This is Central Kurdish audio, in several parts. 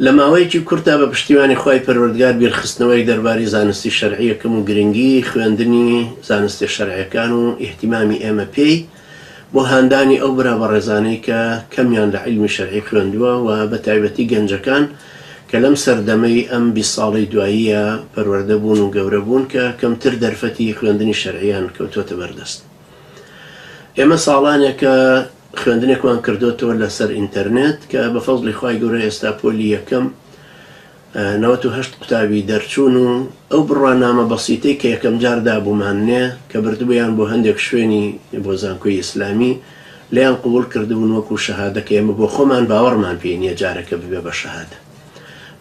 لە ماوەیەکی کورتدا بە پشتیوانی خوای پەروەردگار بیرخستنەوەیەک دەربارەی زانستی شەرعی یەکەم و گرنگی خوێندنی زانستە شەرعیەکان و ئیهتیمامی ئێمە پێی بۆ هاندانی ئەو برا بەڕێزانەی کە کەمیان لە عیلمی شەرعی خوێندووە و بە تایبەتی گەنجەکان کە لەم سەردەمەی ئەم 20 ساڵەی دواییە پەروەردە بوون و گەورە بوون کە کەمتر دەرفەتی خوێندنی شەرعیان کەوتۆتە بەردەست. ئێمە ساڵانێکە خوێندنێکمان کردۆتەوە لەسەر ئینتەرنێت کە بە فەزڵی خوای گەورە ئێستا پۆلی یەکەم 98 قوتابی دەرچوون و ئەو بڕوانامە بەسیتەی کە یەکەم جار دابووماننێ کە بردبوویان بۆ هەندێک شوێنی بۆ زانکۆی ئیسلامی لێیان قبوڵ کردبوون وەکو شەهادە کە ئێمە بۆ خۆمان باوەڕمان پێی نییە جارەکە ببێ بە شەهادە.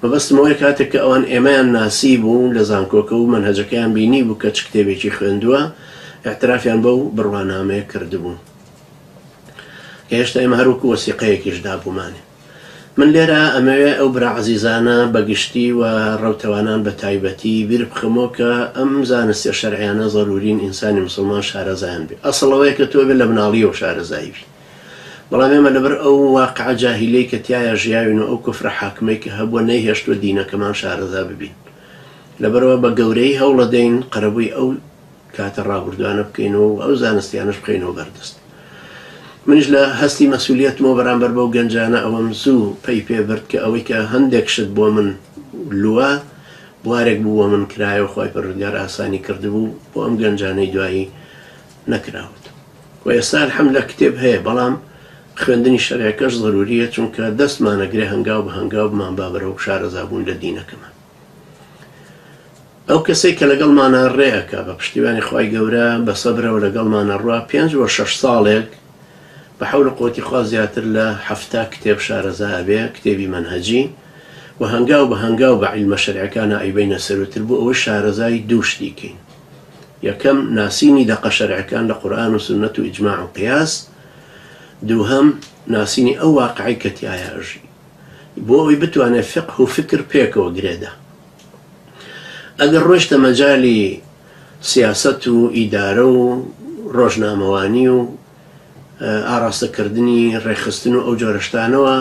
مەبەستم ئەوەیە کاتێک کە ئەوان ئێمەیان ناسیبوو لە زانکۆکە و مەنهەجەکەیان بینیبوو کە چ کتێبێکی خوێندووە ئیعترافیان بەو بڕوانامەیە کردبوو. کە هێشتا ئێمە هەر وەکو وەسیقەیەکیش دابوومانێ. من لێرە ئەمەوێ ئەو برا عەزیزانە بە گشتی و ڕەوتەوانان بە تایبەتی بیر بخەمەوە کە ئەم زانستە شەرعیانە زەرورین ئینسانی موسڵمان شارەزایان بێ. ئەسڵ ئەوەیە کە تۆ ئەبێ لە مناڵیەوە شارەزای بی. بەڵام ئێمە لەبەر ئەو واقعە جاهیلەی کە تیایا ژیاوین و ئەو کوفرە حاکمەی کە هەبووە نەیهێشتووە دینەکەمان شارەزا ببین. لەبەرئەوە بە گەورەیی هەوڵەدەین قەرەبووی ئەو کاتە ڕابوردوانە بکەینەوە و ئەو زانستیانەش بخەینەوە بەردەست. منیش لە هەستی مەسولیەتمەوە بەرامبەر بەو گەنجانە ئەوەم زوو پەی پێ برد کە ئەوەی کە هەندێک شت بۆ من لووە بوارێک بوو بۆ من کرایەوە خوای پەروەردگار ئاسانی کردبوو بۆ ئەم گەنجانەی دوایی نەکراوەتەوە و ئێستا الحمدللە کتێب هەیە بەڵام خوێندنی شەرعەکەش زەروریە چونکە دەستمانەگرێ هەنگاو بە هەنگاو بمانبا بەرەو شارەزابوون لە دینەکەمان. ئەو کەسەی کە لەگەڵمانا ڕێ ئەکا بە پشتیوانی خوای گەورە بە سەبرەوە لەگەڵمان ئەڕوا پێنج بۆ شەش ساڵێک بە حەول و قوەتی خوا زیاتر لە 70 کتێب شارەزا ئەبێ کتێبی مەنهەجی و هەنگاو بە هەنگاو بە عیلمە شەرعەکانا ئەیبەینە سەروتر بۆ ئەوەی شارەزای دوو شتی کەین یەکەم ناسینی دەقە شەرعەکان لە قورئان و سوننەت و ئیجماع و قیاس دووهەم ناسینی ئەو واقعەی کە تیایا ئەژی بۆ ئەوەی بتوانێت فقه و فکر پێکەوە گرێدا. ئەگەر ڕۆیشتە مەجالی سیاسەت و ئیدارە و ڕۆژنامەوانی و ئاڕاستەکردنی ڕێکخستن و ئەو جۆرە شتانەوە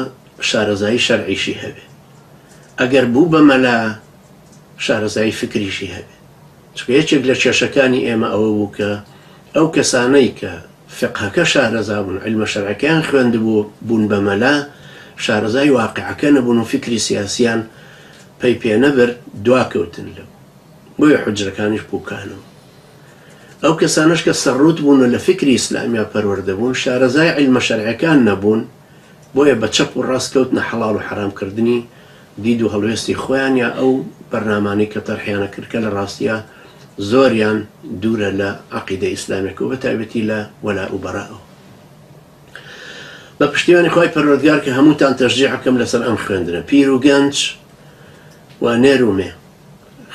شارەزایی شەرعیشی هەبێ. ئەگەر بوو بە مەلا شارەزایی فکریشی هەبێ. چونکە یەکێک لە کێشەکانی ئێمە ئەوە بوو کە ئەو کەسانەی کە فیقهەکە شارەزا بوون، عیلمە شەرعەکەیان خوێندبوو، بوون بە مەلا، شارەزای واقیعەکە نەبوون و فیکری سیاسیان پەی پێ نەبرد، دواکەوتن لەو. بۆیە حوجرەکانیش پووکانەوە. ئەو کەسانەش کە سەرڕووت بوون و لە فیکری ئیسلامیا پەروەردە بوون، شارەزای عیلمە شەرعیەکان نەبوون، بۆیە بە چەپ و ڕاست کەوتنە حەڵاڵ و حەرام کردنی دید و هەڵوێستی خۆیان یا ئەو بەرنامانەی کە تەرحیان ئەکرد کە لە ڕاستیا زۆریان دوورە لە عەقیدە ئیسلامیەکە و بە تایبەتی لە وەلاء و بەراءەوە. بە پشتیوانی خوای پەروەردگار کە هەمووتان تەشجیع ئەکەم لەسەر ئەم خوێندنە پیر و گەنج و نێر و مێ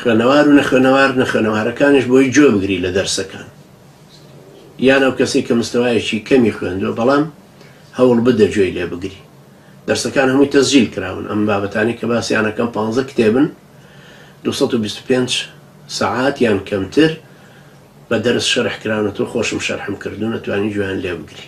خوێنەوار و نەخوێنەوار نەخوێنەوارەکانیش بۆی گوێ بگری لە دەرسەکان یان ئەو کەسەی کە مستەوایەکی کەمی خوێندووە بەڵام هەوڵ بدە گوێی لێ بگری دەرسەکان هەمووی تەسجیل کراون ئەم بابەتانەی کە باسیان ئەکەم پانزە کتێبن 225 سەعات یان کەمتر بە دەرس شەرح کراونەتەوە خۆشم شەرحم کردوون ئەتوانی گوێیان لێ بگری.